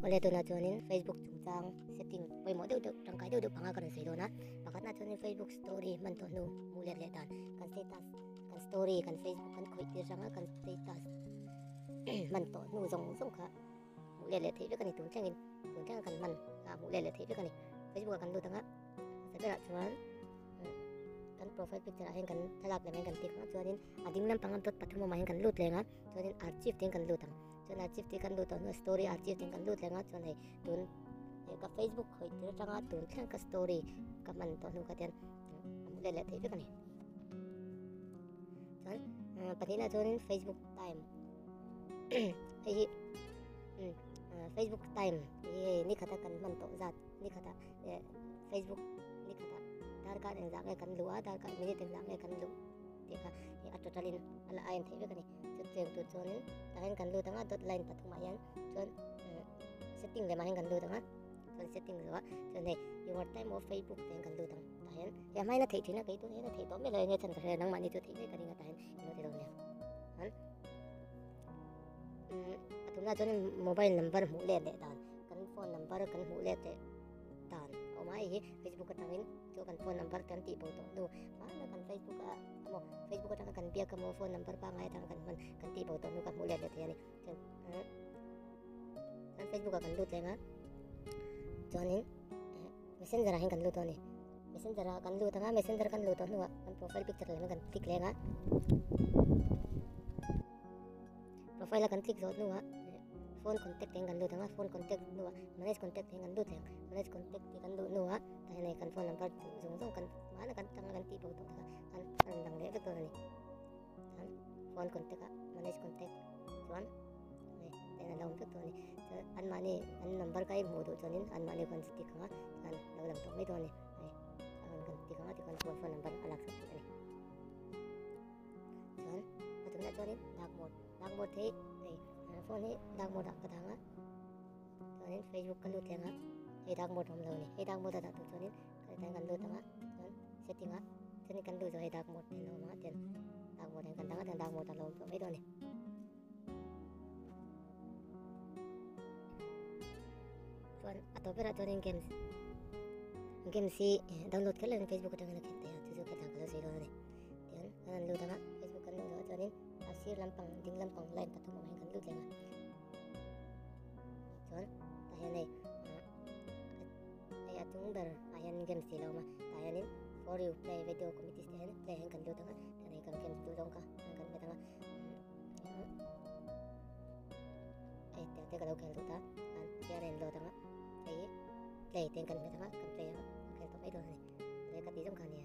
Awle tunah chuanin Facebook chungchang setting pawimawh deuh deuh tangkai deuh deuh panga ka rawn sawi dawn a. Pakhatna chuanin Facebook story hman tawh hnu hmuh let leh dan kan status kan story kan Facebook kan khawih tir hrang a kan status hman tawh hnu zawng zawng kha hmuh let leh theih vek a ni tun thlengin tun thleng a kan hman kha hmuh let leh theih vek a ni. Facebook ah kan lut ang a hmasa berah chuan kan profile picture ah hian kan thlalak lem hian kan tih ang a chuanin a ding lampang a dot pathum awmah hian kan lut leng a chuanin archive te hian kan lut ang. Chuan archive tih kan lut tawh hnuah story archive tih kan lut reng a chuan hei tun hei ka facebook khawih tir atanga tun thleng ka story ka hman tawh hnu kha tian a hmu let leh theih vek a ni. Chuan pahnihna chuanin facebook time hei hi facebook time hi hei ni khata kan hman tawh zat ni khata facebook ni khata darkar engzah nge kan luh a darkar minute engzah nge kan luh tih kha a total in a la ain theih vek a ni. Chutiang tur chuanin tah hian kan lut ang a dot line pathumah hian chuan setting lemah hian kan lut ang a chuan setting zawhah chuan hei your time of facebook te hian kan lut ang tah hian he a hmain a theih thin a kei tun hian a theih tawh miah lo enge chhan ka hria nangmahni chu theih ngei ka ring a tah hian ilo ti dawn nia chuan a tunah chuan mobile number hmuh let leh dan kan phone number kan hmuh let leh dan a awm a hei hi facebook atangin chu kan phone number kan tih bo tawh hnu hmanah kan facebook a emaw facebook atanga kan biak emaw phone number pangngai atanga kan hman kan tih bo tawh hnu kha hmuh let leh thei a ni chuan chuan facebook ah kan lut leng a chuanin messenger ah hian kan lut dawn a ni messenger ah kan lut anga messenger kan luh tawh hnuah kan profile picture lem kan click leng a profile a kan click zawh hnuah phone contact te kan lut ang a phone contact hnuah manage contact te kan lut leh ang manage contact te kan luh hnuah tah hian hei kan phone number zawng zawng kan mahna kan tanga kan tih bo tawh te kha kan a rawn lang leh vek dawn a ni chuan phone contact ah manage contact chuan hei tah hian a lo awm vek dawn a ni chuan anmahni an number kha i hmuh duh chuanin anmahni khawn chu tik ang a chuan a lo lang tawh mai dawn a ni hei a rawn kan tik ang a tikhawn phone number a laksak theih a ni. Chuan a tunah chuanin dark mode dark mode hi hei phone hi dark mode ah ka dang a chuanin facebook ka lut leng a hei dark mode awm lo a ni hei dark mode a dah tur chuanin kan kan lut ang a chuan setting ah chuanin kan lut zawh hei dark mode te an awm ang a tian dark mode ah hian kan dang a tian dark mode ah lo awm tawh mai dawn a ni. Chuan a tawp berah chuanin games games hi download kher lovin facebook atangin a khelh theih a chu chu khelh dan ka lo sawi dawn a ni. Tian kan han lut ang a facebook kan luh zawh chuanin a sir lampang ding lampang line pathum awm ah hian kan lut leh ang a chuan tah hian hei hei a chung ber ah hian games tih a lo awm a tah hianin for you play video committees tih hian play ah hian kan lut ang a tian hei kan games duh zawng kha kan hmet ang a hei tiang te ka lo khel duh ta tian a inload ang a hei hi play te kan hmet ang a kan play ang a kan khel tawh mai dawn a ni. Ka tih zawng kha a ni.